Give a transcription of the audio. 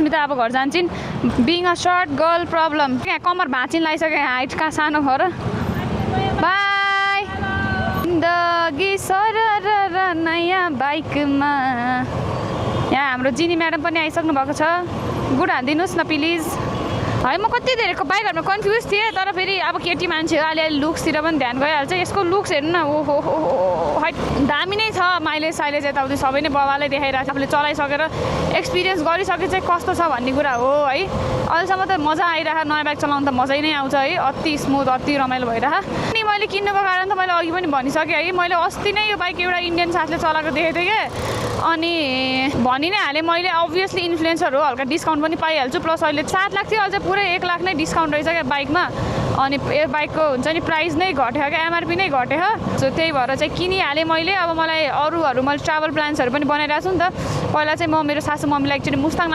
सुस्मिता अब घर जान्छन् being a short girl problem यहाँ कमर भाँचिन लागिसक्यो हाइट कहाँ सानो हो र बाई जिन्दगी सरर नयाँ बाइकमा यहाँ हाम्रो जिनी म्याडम पनि आइसक्नु भएको छ गुड हालिदिनुहोस् न प्लिज है म कति धेरै बाइकहरूमा कन्फ्युज थिएँ तर फेरि अब केटी मान्छे हो अलिअलि लुक्सतिर पनि ध्यान गइहाल्छ यसको लुक्स हेर्नु न ओहो है दामी नै छ माइलेज साइलेज यताउति सबै नै बवालै देखाइरहेको छ आफूले चलाइसकेर एक्सपिरियन्स गरिसके चाहिँ कस्तो छ भन्ने कुरा हो है अहिलेसम्म त मजा आइरहेको नयाँ बाइक चलाउनु त मजै नै आउँछ है अति स्मुथ अति रमाइलो भइरहेको अनि मैले किन्नुको कारण त मैले अघि पनि भनिसकेँ है मैले अस्ति नै यो बाइक एउटा इन्डियन साथीले चलाएको देखेको थिएँ क्या अनि भनि नै हालेँ मैले अभियसली इन्फ्लुएन्सर हो हल्का डिस्काउन्ट पनि पाइहाल्छु प्लस अहिले 7 लाख थियो अहिले चाहिँ पुरै 1 लाख नै डिस्काउन्ट रहेछ क्या बाइकमा अनि यो बाइकको हुन्छ नि प्राइस नै घट्यो क्या एमआरपी नै घट्यो सो त्यही भएर चाहिँ किनिहालेँ मैले अब मलाई अरूहरू मैले ट्राभल प्लान्सहरू पनि बनाइरहेको छु नि त पहिला चाहिँ म मेरो सासू मम्मीलाई एकचोटि मुस्ताङ